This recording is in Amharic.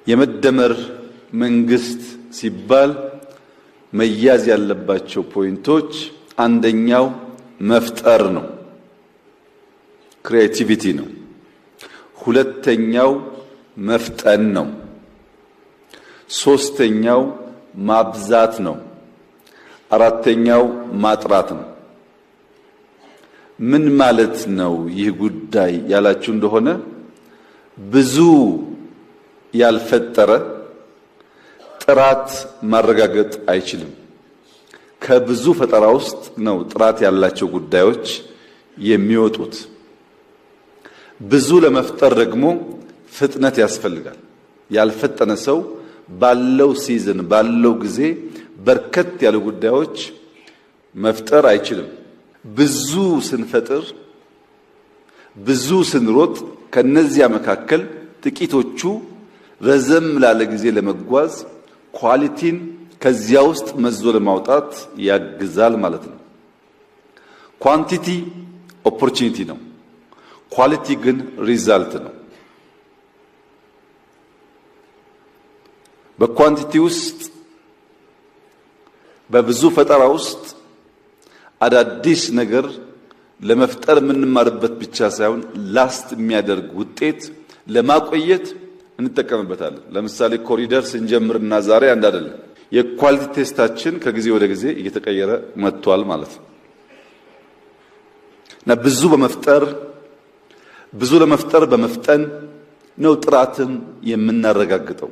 የመደመር መንግስት ሲባል መያዝ ያለባቸው point ኦች አንደኛው መፍጠር ነው፣ creativity ነው። ሁለተኛው መፍጠን ነው። ሶስተኛው ማብዛት ነው። አራተኛው ማጥራት ነው። ምን ማለት ነው ይህ ጉዳይ ያላችሁ እንደሆነ፣ ብዙ ያልፈጠረ ጥራት ማረጋገጥ አይችልም። ከብዙ ፈጠራ ውስጥ ነው ጥራት ያላቸው ጉዳዮች የሚወጡት። ብዙ ለመፍጠር ደግሞ ፍጥነት ያስፈልጋል። ያልፈጠነ ሰው ባለው season፣ ባለው ጊዜ በርከት ያሉ ጉዳዮች መፍጠር አይችልም። ብዙ ስንፈጥር፣ ብዙ ስንሮጥ ከነዚያ መካከል ጥቂቶቹ ረዘም ላለ ጊዜ ለመጓዝ quality ን ከዚያ ውስጥ መዞ ለማውጣት ያግዛል ማለት ነው። Quantity opportunity ነው። Quality ግን result ነው። በ quantity ውስጥ፣ በብዙ ፈጠራ ውስጥ አዳዲስ ነገር ለመፍጠር የምንማርበት ብቻ ሳይሆን last የሚያደርግ ውጤት ለማቆየት እንጠቀምበታለን። ለምሳሌ ኮሪደር ስንጀምርና ዛሬ አንድ አይደለም። የ quality test ኣችን ከጊዜ ወደ ጊዜ እየተቀየረ መጥቷል ማለት ነው። እና ብዙ በመፍጠር፣ ብዙ ለመፍጠር በመፍጠን ነው ጥራትን የምናረጋግጠው።